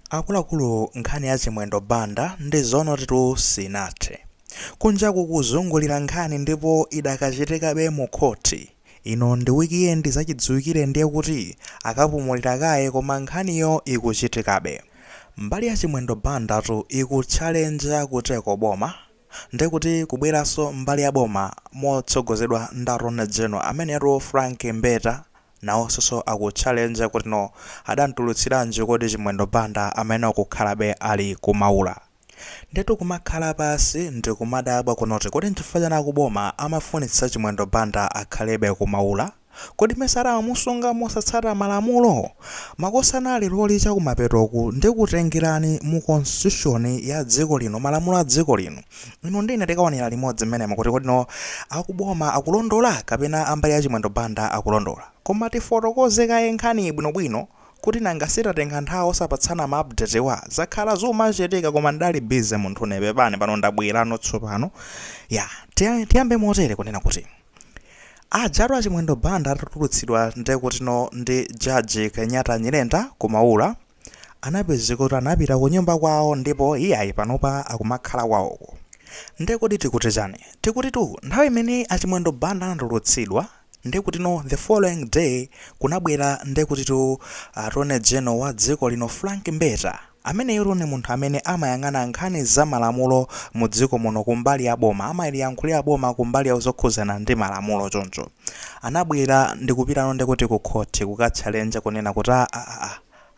Akuluakulu, nkhani ya Chimwendo Banda ndi zonotitu sinathe. Kunjaku kuzungulira nkhani ndipo idakachitikabe mu khoti. Ino ndi weekend, zachidziwikire ndiye kuti akapumulira kaye, koma nkhaniyo ikuchitikabe. Mbali ya Chimwendo Banda tu ikutchalenja kuteko boma, ndekuti kubweranso mbali ya boma motsogozedwa ndi Attorney General amenetu Frank Mbeta, nawonso akutchalenja kuti no, adamtulutsiranji kodi Chimwendo Banda amene akukhalabe ali kumaula? Ndetu kumakhala pasi ndikumadabwa kunoti kodi nchifukwa chani akuboma amafunitsa Chimwendo Banda akhalebe kumaula? Kodi mesa amamusunga mosatsata malamulo? Makosana, lero chakumapetoku ndikutengerani mu constitution ya dziko lino, malamulo a dziko lino. Ino ndine tikaonera limodzi mmenemo kuti kodi no, akuboma akulondola kapena ambali ya Chimwendo Banda akulondola? Koma tifotokoze kaye nkhani bwinobwino kuti nanga sitatenga nthawi osapatsana ma update wa zakhala zomachitika, koma ndali busy munthu nepepani. Pano ndabwerano tsopano ya tiyambe motere kunena kuti ajatu achimwendo Banda atatulutsidwa ndekutino ndi jaji Kenyatta Nyirenda kumaula, anapezeka kuti anapita ku nyumba kwawo ndipo iyayi, panopa akumakhala kwawoko. Ndekuti tikuti chani? Tikuti tu nthawi imene achimwendo Banda anatulutsidwa, ndekutino the following day kunabwera ndekutitu Attorney General wa dziko lino Frank Mbeta, ameneyo ni munthu amene amayang'ana nkhani za malamulo mu dziko muno kumbali ya boma, amaliyankhulira boma kumbali ya zokhuzana ndi malamulo. Choncho anabwera ndikupitano ndekuti ku khoti kukatchalenja kunena kuti a a a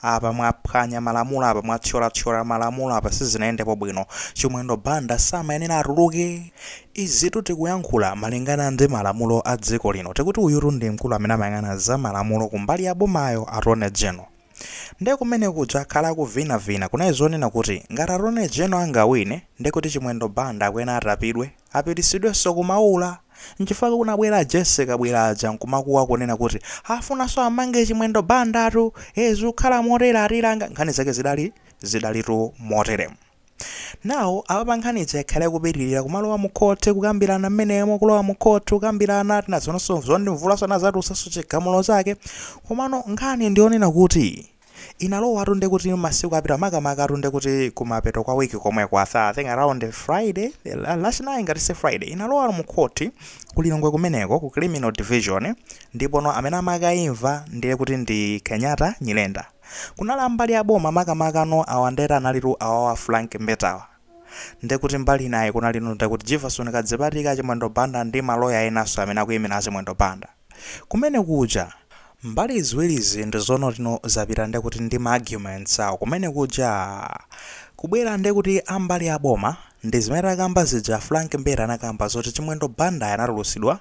apa mwaphwanya malamulo, apa mwathyolathyola malamulo, apa sizinayendepo bwino, Chimwendo Banda samayenera atuluke. Izitu tikuyankhula malingana ndi malamulo a dziko lino. Tikuti uyutu ndi mkulu amene amayang'ana za malamulo kumbali ya bomayo, Attorney General. Ndiye kumene kuja akhala akuvinavina, kunali zonena kuti ngati Attorney General angawine, ndekuti Chimwendo Banda akuyenera atapidwe, apitisidwenso kumaula. Nchifukwa kunabwera Jessica Kabwera aja nkumakuwa kunena kuti afunanso amange Chimwendo Bandatu, zikukhala motere, atilanga. Nkhani zake zidalitu moteremu. Nawo apa nkhani ija ikhale kupitirira kumalowa mu khoti, kukambirana mmenemo, kulowa mu khoti, kukambirana. Tinazonso zondimvulanso anazatulutsanso chigamulo chake. Komano nkhani ndionena kuti inalowatu ndekuti masiku apita, makamaka ndekuti kumapeto kwa wiki komwe kwatha, I think around Friday, lachinayi ngati se Friday, inalowa mu khoti kulilongwe kumeneko ku criminal division. Ndipo amene amakayimva ndiye kuti ndi Kenyatta Nyirenda. Kunali mbali ya boma, makamakano awandera analitu awawa Frank Mbetawa. Ndekuti mbali naye kunalino ndekuti Jefferson Kadzipatika, Chimwendo Banda ndi maloya enanso amene akuyimira Chimwendo Banda. Kumene kuja mbali ziwirizi ndi zonotino zapita ndekuti ndi ma arguments awo. Kumene kuja kubwera ndekuti ambali ya boma ndi zimene takamba zija. Frank Mbeta anakamba zoti Chimwendo Banda anatulutsidwa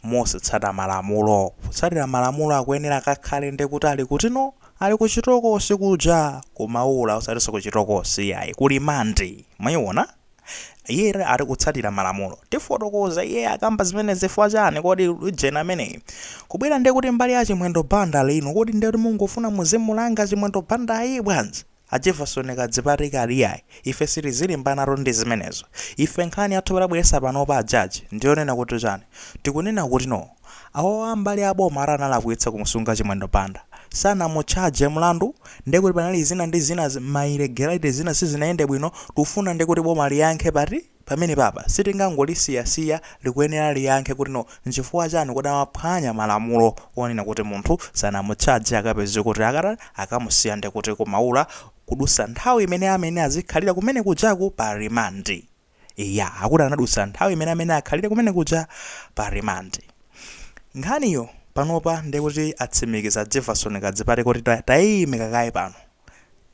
mosatsata malamulo. Kutsatira malamulo, akuyenera akakhale ndekuti ali kutino, ali kuchitokosi kuja kumaula, osatinso kuchitokosi ayi, ku remand. Mwayiona, iye ali kutsatira malamulo. Tifotokoza iye akamba zimene zifukwa chani. Kodi ujena ameneyi kubwera ndekuti mbali ya Chimwendo Banda lino, kodi ndekuti mungofuna muzimulanga Chimwendo Banda ayi bwanji? A Jefferson Kadzipatika ali ayi, ife sitizilimbanatu ndi zimenezo. Ife nkhani yathu patabweresa panopa ajaji ndiyonena kuti chani? Tikunena kuti no, awo ambali aboma ati analakwitsa kumusunga Chimwendo Banda, sanamutchaje mlandu, ndekuti panali zina ndi zina, ma irregularity zina sizinayende bwino. Tufuna ndekuti boma liyankhe pati pamene papa, sitingangolisiyasiya, likuyenera liyankhe kuti no, nchifukwa chani kodi amaphwanya malamulo onena kuti munthu sanamutchaje, akapeze kuti akata akamusiya ndekuti kumaula kudusa nthawi imene amene azikhalira kumene kujaku pa remand? Iya, akuti anadusa nthawi imene amene akhalire kumene kuja pa remand. Nkhaniyo panopa ndekuti atsimikiza Jefferson Kadzipate kuti tayimika kaye pano,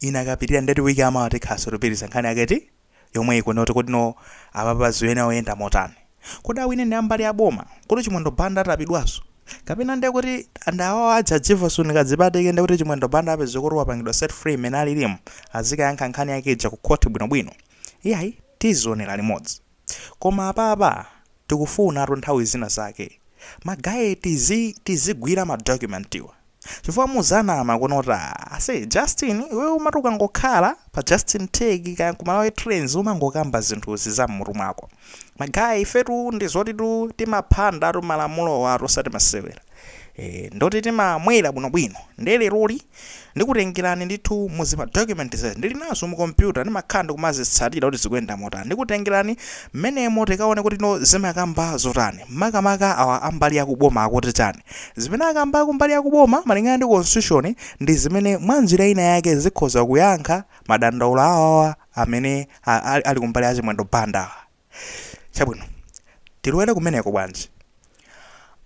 inakapitirira. Ndeti wiki amawa tikhaso tupitiriza nkhani yaketi yomwe ikunoti kuti no, apapa ziyene oyenda motani? Kodi awine ndi ambali ya boma kuti Chimwendo Banda atapidwanso, kapena ndiye kuti ndawawa aja Jefferson Kadzipatike, ndekuti Chimwendo Banda apeze kuti wapangidwa set free imene alilimu, azikayankha nkhani yake ija ku khoti bwinobwino? Iyayi, tizionera limodzi. Koma apapa tikufunatu nthawi zina zake ma guys tizigwira ma documentiwa, chifukwa muzanama kunota ase Justin, iwe umati ukangokhala pa Justin Tech kaya kumalawi Trends umangokamba zinthuzi za mmutu mwako. Ma guys, ifetu ndi zotitu timaphanda tu malamulo watu, osati masewera. Ndoti timamwera bwinobwino. Ndiye leroli ndikutengerani ndithu muzima document zezi ndili nazo mu kompyuta, ndimakhala ndikumazitsatira kuti zikuyenda motani. Ndikutengerani mmenemo tikaone kuti no, zimakamba zotani, makamaka awa ambali yakuboma akuti chani. Zimene akamba kumbali yakuboma malingana ndi constitution ndi zimene mwa njira ina yake zikhoza kuyankha madandaulo awawa amene ali kumbali ya Chimwendo Banda. Chabwino, tilowere kumeneko bwanji?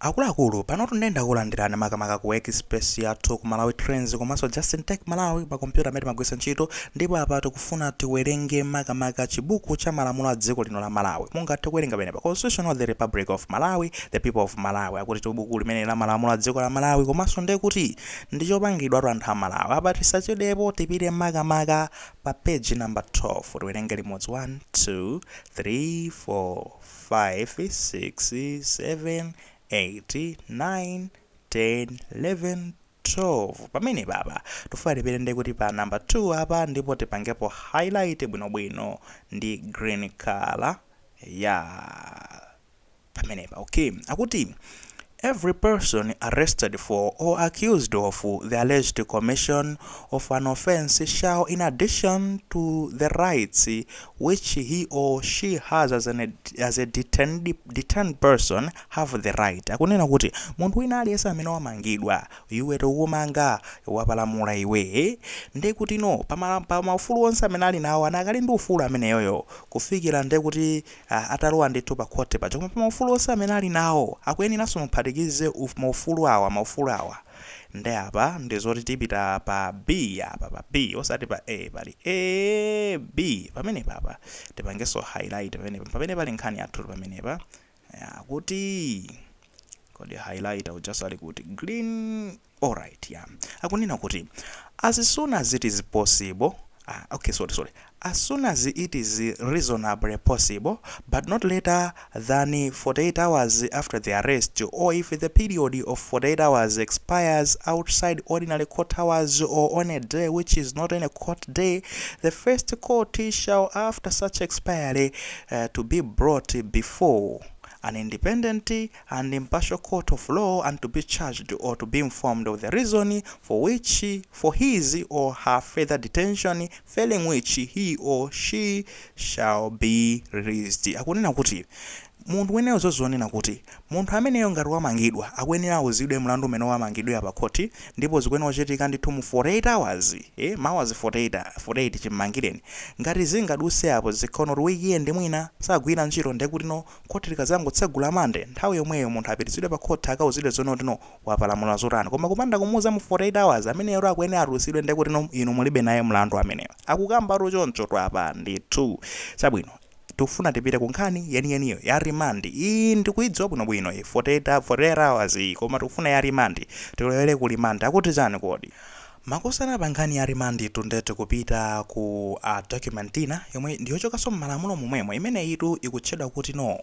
Akuluakulu, panotu ndenda kulandirani makamaka ku workspace yathu ku Malawi Trends komanso Justin Tech Malawi, makompyuta amene timagwiritsa ntchito. Ndipo apa tikufuna tiwerenge makamaka chibuku cha malamulo a dziko lino la Malawi. Mungathe kuwerenga penepa Constitution of the Republic of Malawi, the people of Malawi. Akuti buku limene la malamulo a dziko la Malawi, komanso ndiye kuti ndichopangidwatu anthu a Malawi. Apa tisachedepo, tipite makamaka pa page number 12, tiwerenge limodzi: 1, 2, 3, 4, 5, 6, 7, 8, 9, 10, 11, 12. Pamene papa tifuna tipite ndi kuti pa number 2 apa, ndipo tipangepo highlight bwinobwino ndi green color ya pamenepa. Okay, akuti, "Every person arrested for or accused of the alleged commission of an offense shall, in addition to the rights which he or she has as a detained person, have the right." Akunena kuti munthu wina aliyense amene wamangidwa, iwe tikumanga, wapalamula iwe, ndi kuti no, pa maufulu onse amene ali nawo, anakali ndi ufulu ameneyoyo kufikira ndi kuti atalowa ndithu pa khoti paja. Koma pa maufulu onse amene ali nawo akuyeneranso muphatikize maufulu awa, maufulu awa. Ndi apa ndizoti tipita pa B apa, pa B osati pa A, pali A, B pamenepa. Apa tipangenso highlight pamenepa, pamene pali nkhani yathu pamenepa. Kuti kodi highlight ujaso ali kuti? Green, alright. Yeah, akunena kuti as soon as it is possible, okay, sorry, sorry, as soon as it is reasonably possible, but not later than 48 hours after the arrest, or if the period of 48 hours expires outside ordinary court hours or on a day which is not any court day, the first court shall, after such expiry, to be brought before an independent and impartial court of law and to be charged or to be informed of the reason for his or her further detention, failing which he or she shall be released." Akunena kuti munthu weneyo, zozonena kuti munthu ameneyo ngati wamangidwa akuyenera awuzidwe mlandu umene wamangidwira pa khoti, ndipo zikuyenera kuchitika ndithu mu 48 hours, ma hours 48, 48 chimmangireni. Ngati zingadutse apo, zikhono kuti weekend mwina sagwira ntchito, ndekuti no, khoti likazangotsegula Mande, nthawi yomweyo munthu apititsidwe pa khoti, akawuzidwe zono kuti no, wapalamula zotani. Koma kupanda kumuuza mu 48 hours, ameneyo akuyenera atulutsidwe, ndekuti no, inu mulibe naye mlandu ameneyo. Akukamba choncho twapa ndithu. Chabwino, tikufuna tipite ku nkhani yeniyeniyo ya remand. Iyi ndikuidziwa bwinobwino iyi, 48, 48 hours iyi, koma tikufuna ya remand. Tilowere ku remand. Akuti chani kodi makosana pa nkhani ya remand? Tundete kupita ku document ina yomwe ndiyochokanso m'malamulo momwemo, imene itu ikutchedwa kuti no,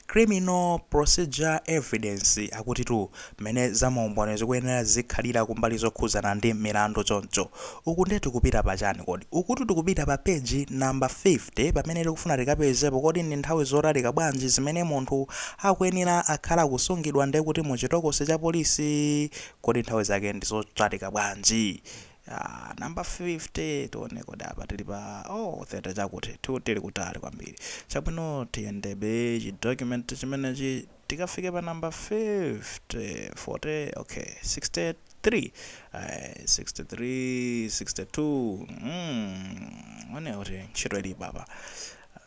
Criminal Procedure Evidence. Akuti tu mmene zamaumboni zikuyenera zikhalira kumbali zokhuzana ndi milandu choncho. Uku nde tikupita pachani kodi? Ukuti tikupita pa page number 50, pamene tikufuna tikapezepo kodi ndi nthawi zotalika bwanji zimene munthu akuyenera akhala kusungidwa nde kuti muchitokosi cha polisi. Kodi nthawi zake ndi zotalika bwanji? Number 50, tione kodi apa tili pa, oh, 30 chakuti tili kutali kwambiri. Chabwino, tiyendebe chidocument chimenechi tikafike pa number 50, 40, okay, 63, 63, 62. One kuti ntchito ili papa.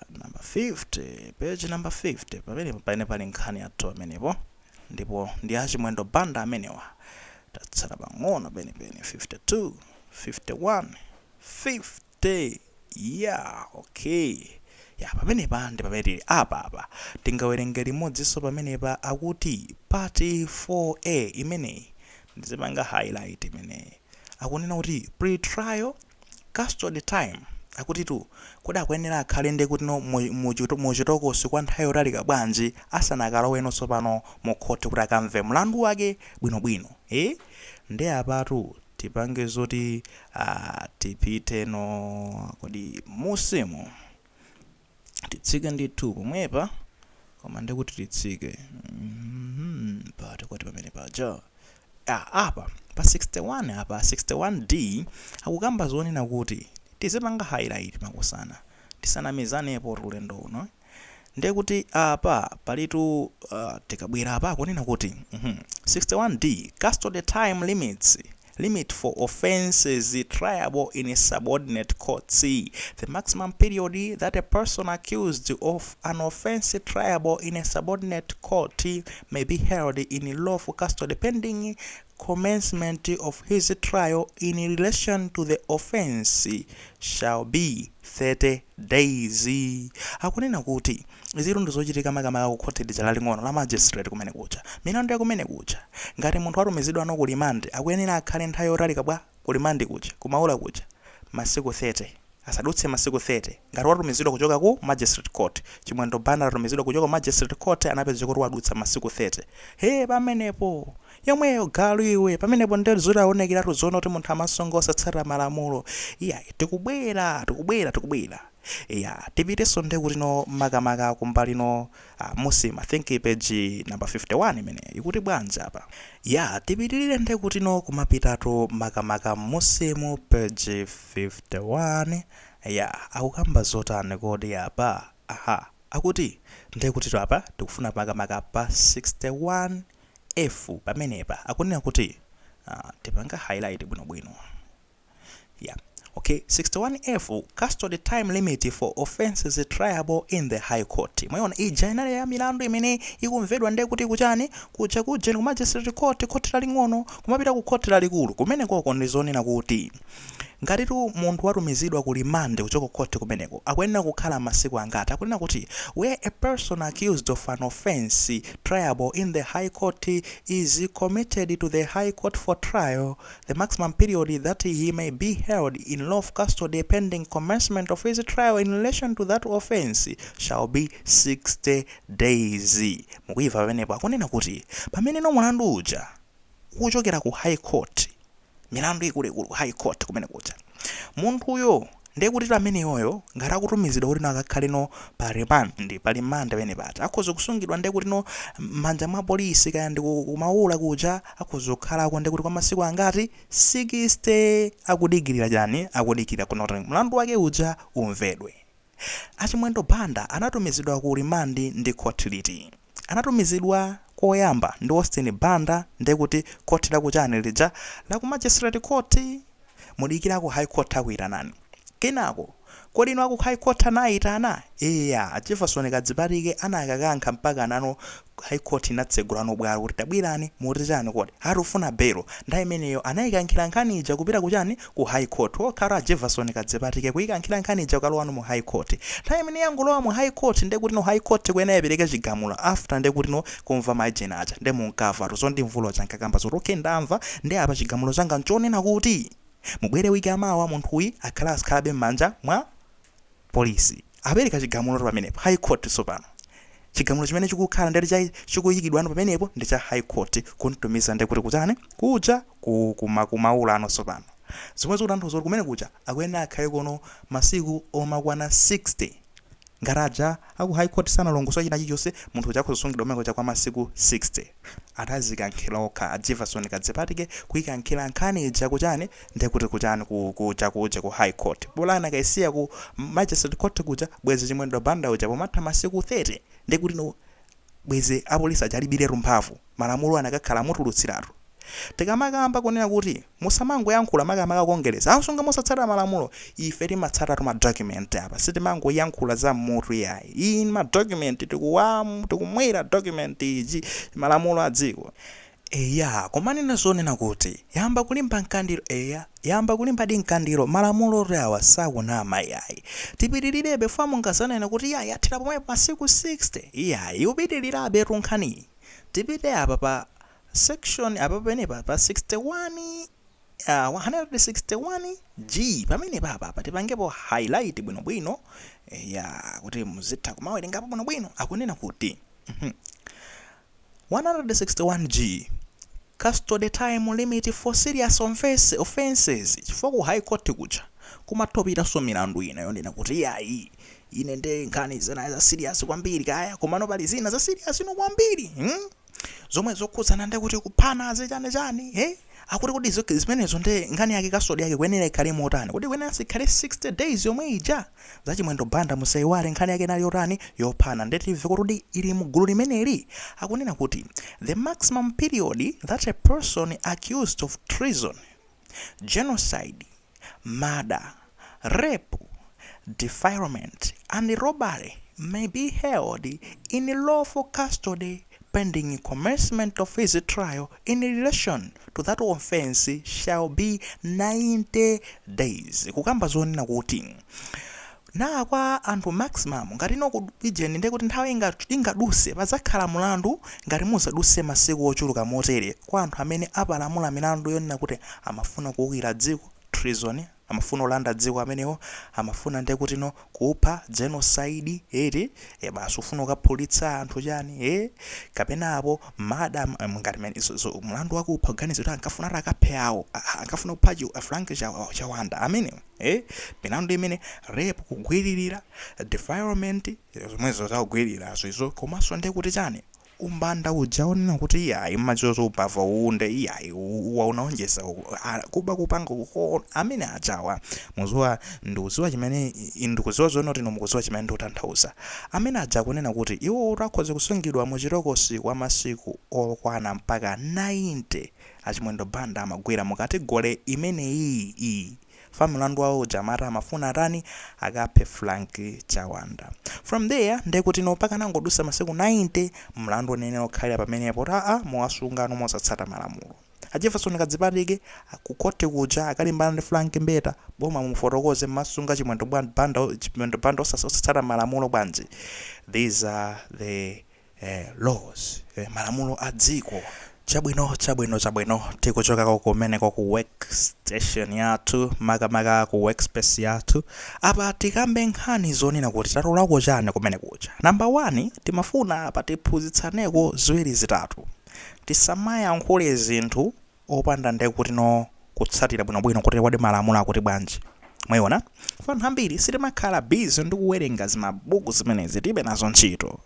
Number 50, page number 50, pamene pamene pali nkhani yathu pamenepo, ndipo ndi aChimwendo Banda amenewa. Tatsala pang'ono penipeni. 52, 51, 50. Yeah, okay, ya, pamenepa ndi pamene tili apa. Apa tingawerenge limodzinso pamenepa. Akuti part 4A imeneyi, ndizipanga highlight imeneyi. Akunena kuti pre-trial custody time. Akuti tu kodi akuyenera akhale ndi kuti no, muchitokosi kwa nthawi yotalika bwanji asanakalowenso tsopano mu khoti kuti akamve mlandu wake bwinobwino? Ndi apatu tipange zoti tipite no, kodi musimu titsike ndithu pomwepa, koma ndikuti titsike pati? Kodi pamene paja? Apa pa 61, apa 61D akukamba zonena kuti tizipanga highlight, makosana, tisanamizanepo ulendo uno. Ndiye kuti apa palitu, tikabwera apa akunena kuti 61D, custody time limit for offenses triable in subordinate courts. The maximum period that a person accused of an offense triable in a subordinate court may be held in lawful custody pending commencement of his trial in relation to the offense shall be 30 days. Akunena kuti izitu ndizochitika makamaka ku khoti lija laling'ono la magistrate kumene kucha, milandu ya kumene kucha. Ngati munthu atumizidwa no ku remand, akuyenera akhale nthawi yotalika bwa ku remand kucha, kumaula kucha? Masiku 30, asadutse masiku 30. Ngati watumizidwa kuchoka ku magistrate court, Chimwendo Banda atumizidwa kuchoka ku magistrate court, anapeza kuti wadutsa masiku 30, he, pamenepo yomweyo galu iwe, pamenepo ndi zoti aonekeratu zoona kuti munthu amasunga osatsata malamulo. Iya, tikubwera, tikubwera, tikubwera. Iya, tipitenso ndi kuti no makamaka kumbalino, musima, I think page number 51 imene ikuti bwanji apa? Ya, tipitirire ndi kuti no kumapitatu makamaka musimu page 51. Ya, akukamba zotani kodi apa? Aha, akuti ndiye kuti apa tikufuna makamaka pa 61 F. Pamenepa akunena kuti, tipanga highlight bwinobwino. Yeah, okay, 61F, custody time limit for offenses triable in the High Court. Mwayiona ija inali ya milandu imene ikumvedwa ndiye kuti kuchani kuja, kujeni ku magistrate court, khoti laling'ono, kumapita ku khoti lalikulu. Kumene koko ndizonena kuti ngatitu munthu watumizidwa ku remand kuchoka khoti kumeneko, akuyenera kukhala masiku angati? Akunena kuti where a person accused of an offense triable in the High Court is committed to the High Court for trial, the maximum period that he may be held in lawful custody pending commencement of his trial in relation to that offense shall be 60 days. Mukuimva pamenepo? Akunena kuti pamene no mulandu uja kuchokera ku High Court, milandu ikuluikulu, High Court kumene kuja, munthuyo ndiye kuti ameneyoyo ngati akutumizidwa kuti no akakhale no pa remand, pa remand pamene paja akhoza kusungidwa ndiye kuti no m'manja mwa polisi, kaya ndi kumaula kuja, akhoza kukhalako ndiye kuti kwa masiku angati? 60. Akudikirira chani? Akudikirira kuna kuti mlandu wake uja umvedwe. Achimwendo Banda anatumizidwa ku remand ndi khoti liti? Anatumizidwa koyamba ndi Austin Banda, ndiye kuti khoti lakuchani lija, la ku magistrate court, mudikira ku High Court akuyitanani. Kenako kodi inu aku High Court anayitana? Iya, Jefferson Kadzipatike anakakankha mpaka nano High Court inatsegulano bwalo kuti tabwirani, muti chani kodi? Atufuna belo. Nthawi imeneyo anayikankhira nkhani ija kupita kuchani? Ku High Court. Okhala Jefferson Kadzipatike kuyikankhira nkhani ija kukalowano mu High Court. Nthawi imene yangolowa mu High Court, ndiye kuti no High Court kuyenera ipereke chigamulo after ndiye kuti no kumva maijeni aja. Ndiye munkamva tuzondi mvulo chankakamba zoti okay, ndamva, ndi apa chigamulo changa nchonena kuti mubwere wiki amawa, munthuyi akhala azikhalabe m'manja mwa polisi. Apereka chigamulo pamenepo High Court. Sopano chigamulo chimene chikukhala ndati cha chikuyikidwano pamenepo ndi cha High Court, kuntumiza ndi kuti kuchani kuja, kumaula ano. Sopano zomwe zikutanthauza kuti kumene kuja akuyenera akhale kono masiku omakwana 60. Ngati aja aku High Court sanalongosola china chilichonse, munthu uja akhoza kusungidwa kumene kuja kwa masiku 60. Atazikankhira okha a Jefferson Kadzipatike kuyikankhira nkhani ija kuchani, ndekuti kuchani, kuja kuja ku High Court. Bolana kaisiya ku magistrate court kuja, bwezi Chimwendo Banda uja pomatha masiku 30 ndekuti no bwezi apolisi aja alibiretu mphamvu, malamulo anakakhala mutulutsiratu. Tikamakamba kunena kuti musamangoyankhula, makamaka kongereza asunga mosatsata malamulo, ife timatsatatu ma document apa, sitimangoyankhula za mmutu yayi. Iyi ma document tikumwera document iji, malamulo a dziko. Eya, komanena zonena kuti yamba kulimba mkandiro, eya, yamba kulimba di mkandiro. Malamulo awa sakunama yayi. Tipitirirabe fa mungazanena kuti yayi, athira pomwepo masiku 60. Iyayi, upitirirabe tunkhani. Tipite apa pa section apa penepa pa 61, 161 G pamene papa apa tipangepo highlight bwinobwino ya kuti muzitha kumawerengapo bwinobwino. Akunena kuti 161 G, custody time limit for serious offenses. Chifukwa ku High Court kuja kumatopitanso milandu ina yonena kuti yayi, ine nde nkhani zina za serious kwambiri kaya, komano pali zina za serious ino kwambiri, Zomwe zokhudzana ndi kuti kuphana, zichani chani, akuti kuti zimenezo ndi nkhani yake. Custody yake kuyenera ikhale motani? Kuti kuyenera ikhale 60 days yomwe ija za Chimwendo Banda. Musayiwale, nkhani yake inali yotani? Yophana. Ndetimve kuti ili mgulu limeneli. Akunena kuti the maximum period that a person accused of treason, genocide, murder, rape, defilement and robbery may be held in lawful custody pending commencement of his trial in relation to that offense shall be 90 days. Kukamba zonena kuti na kwa anthu maximum, ngati ino ku ijeni, ndiye kuti nthawi ingaduse pazakhala mulandu ngati muzaduse masiku ochuluka motere kwa anthu amene apalamula milandu yonena kuti amafuna kuwukira dziko, treason, amafuna kulanda dziko amenewo, amafuna ndiye kuti no kupha, genocide, eti basi ufuna kukaphulitsa anthu chani, kapena apo murder, ngati mlandu wakupha, kuganiza kuti ankafuna ati akaphe awo, ankafuna kupha Frank Chawanda amenewo, milandu imene rape, kugwiririra, defilement, zomwezo zakugwirirazo izo, komanso ndiye kuti chani, umbanda uja onena kuti iyayi mmachozo ubava uunde, iyayi unaonjeza kuba, kupanga amene ajawa. Muzuwa, ndikuziwa chimene ndikuziwa zoona kuti ino mukuziwa chimene ndikutanthauza. Amene aja kunena kuti iwo utakhoza kusungidwa muchitokosi kwa masiku okwana mpaka 90. Achimwendo Banda amagwera mu category imeneyi iyi fa mlandu wawo uja amati amafuna atani? Akaphe Frank Chawanda. From there ndiye kuti no mpaka nangodusa masiku 90, mlandu unene okhalira pamenepo taa muwasungano mosatsata malamulo. A Jefferson Kadzipatike kukhoti kuja akalimbana ndi Frank Mbeta: boma mufotokoze, mmasunga Chimwendo Banda, Chimwendo Banda osatsata malamulo bwanji? These are the laws, malamulo a dziko. Chabwino, chabwino, chabwino. Tikuchokako kumeneko ku workstation yathu, makamaka ku workspace yathu. Apa tikambe nkhani zonena kuti tatolako chani kumene kuja. Number 1, timafuna apa tiphunzitsaneko ziwiri zitatu. Tisamayankhule zinthu opanda nde kuti no kutsatira bwinobwino kuti kodi malamulo akuti bwanji. Mwayiona, anthu ambiri sitimakhala busy ndi kuwerenga zimabuku zimenezi, tilibe nazo ntchito.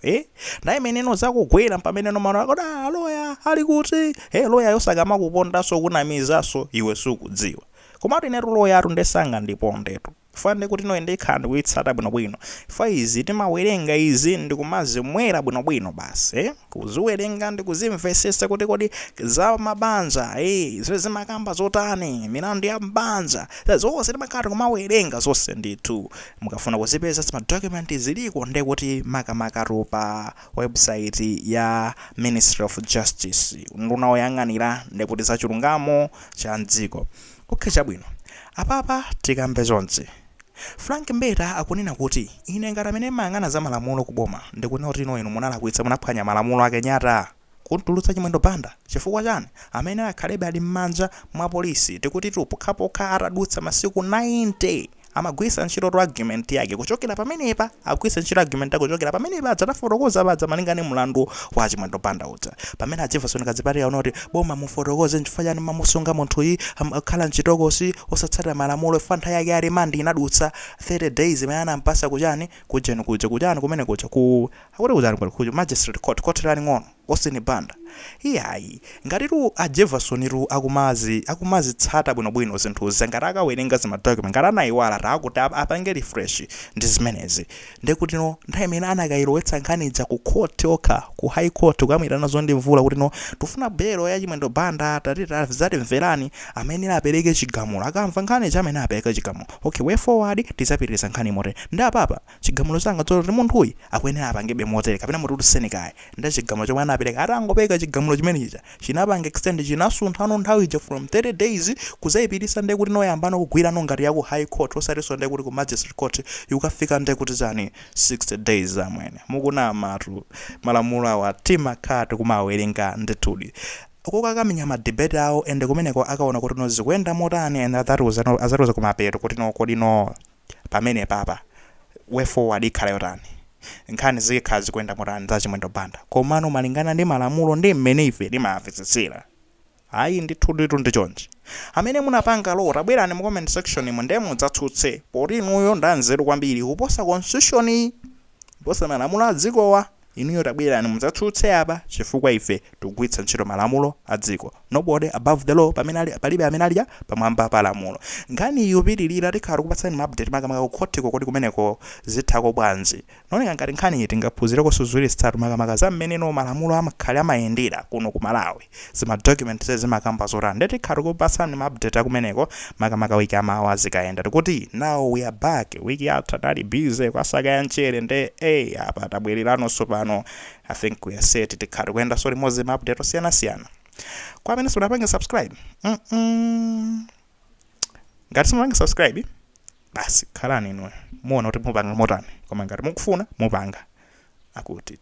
Ndayi imeneno zakugwera pamene no malo akoti, "Ah, loya ali kuti?" Loya yosakamakupondanso, kunamizanso, iwe sukudziwa. Komatu inetu loya atu ndesanga ndipondetu fande kuti no ndikhala ndikuyitsata bwinobwino. Fa izi timawerenga izi ndikumazimwera bwinobwino basi, Kuziwerenga ndikuzimvesesa kuti kodi za mabanja zimene zimakamba zotani, milandu ya mbanja zonse timakhala tikumawerenga zonse ndithu. Mukafuna kuzipeza zima document ziliko, ndekuti makamakatu pa website ya Ministry of Justice, nduna oyang'anira ndekuti za chilungamo cha mdziko. Okay, chabwino. Apapa tikambe chonchi: Frank Mbeta akunena kuti ine ngati amene mayang'ana za malamulo kuboma ndikunena kuti ino inu munalakwitsa, munaphwanya malamulo a Kenyatta kuntulutsa Chimwendo Banda. Chifukwa chani? Amene akhalebe ali m'manja mwa polisi, tikuti pokhapokha atadutsa masiku 90. Amagwiritsa ntchito to argument yake kuchokera pamenepa, agwiritsa ntchito argument yake kuchokera pamenepa adza tafotokoza padza malinga ndi mlandu wa Chimwendo Banda uja. Pamene a Jefferson Kadzipatike kuti boma mufotokoze nchifukwa chani mamusunga munthuyi akhala mchitokosi osatsata malamulo, fa nthawi yake ya remand inadutsa 30 days imene anampasa kuchani, kujeni kuja, kuchani kumene kuja, ku akuti kuchani, ku magistrate court, court laling'ono, Austin Banda. Iyayi, ngatitu a Jefferson tu akumazitsata bwinobwino zinthuzi, ngati akawerenga zima document, ngati anayiwala takuti apange refresh ndi zimenezi, ndekuti no nthawi imene anakayilowetsa nkhani ija ku court okha, ku High Court, kukamwirana zondi mvula kuti no tifuna belo ya Chimwendo Banda, tati zatimverani, amene apereke chigamulo, akamva nkhani ija amene apereke chigamulo, okay, way forward tizapitiriza nkhani motere, ndi apapa chigamulo changa choti munthuyi akuyenera apangebe motere kapena mutulutseni kaya. Ndi chigamulo chomwe anapereka, atangopereka chigamulo chimene chija chinapanga extend, chinasunthano nthawi ija from 30 days kuzayipitisa ndiye kuti noyambano kugwirano ngati yaku High Court, osatinso ndiye kuti ku magistrate court, ikukafika ndiye kuti chani, 60 days. Amwene, mukunamatu. Malamulo awa timakhala tikumawerenga ndithudi. Kukakamenya ma debate awo ende kumeneko akaona kuti no zikuyenda motani, and azatiuza kumapeto kuti no kodi no pamene papa way forward ikhala yotani, nkhani zikhala zikuyenda motani za Chimwendo Banda. Komano malingana ndi malamulo ndi mmene ife timamvetsetsera, ayi ndithu ndithu ndi chonchi. Amene munapanga law, tabwerani mu comment section imo ndiye mudzatsutse, poti inuyo ndanzeru kwambiri kuposa constitution, kuposa malamulo a dzikowa. Inuyo tabwerani mudzatsutse apa, chifukwa ife tikugwiritsa ntchito malamulo a dziko. Nobody above the law, pamene ali palibe amene ali pamwamba pa lamulo. Nkhani ikupitirira, tikhala tikupatsani ma update, makamaka kukhotiko, kodi kumeneko zithako bwanji? Naoneka ngati nkhani iyi tingaphunzireko ziwiri zitatu, makamaka za mmeneno malamulo amakhale amayendera kuno ku Malawi, zima document zimakamba zotani. Ndiye tikhala tikupatsani ma update akumeneko, makamaka wiki amawa zikayenda. Tikuti now we are back. Wiki yatha tali busy kwasaka ya mchere, nde ey, apa tabwereranonso pano. I think we are set. Tikhala tikuyendanso limodzi ma update osiyanasiyana. Kwa amene simunapange subscribe, Ngati simunapange subscribe, basi khalani inuyo, muona kuti mupanga motani, koma ngati mukufuna mupanga akuti.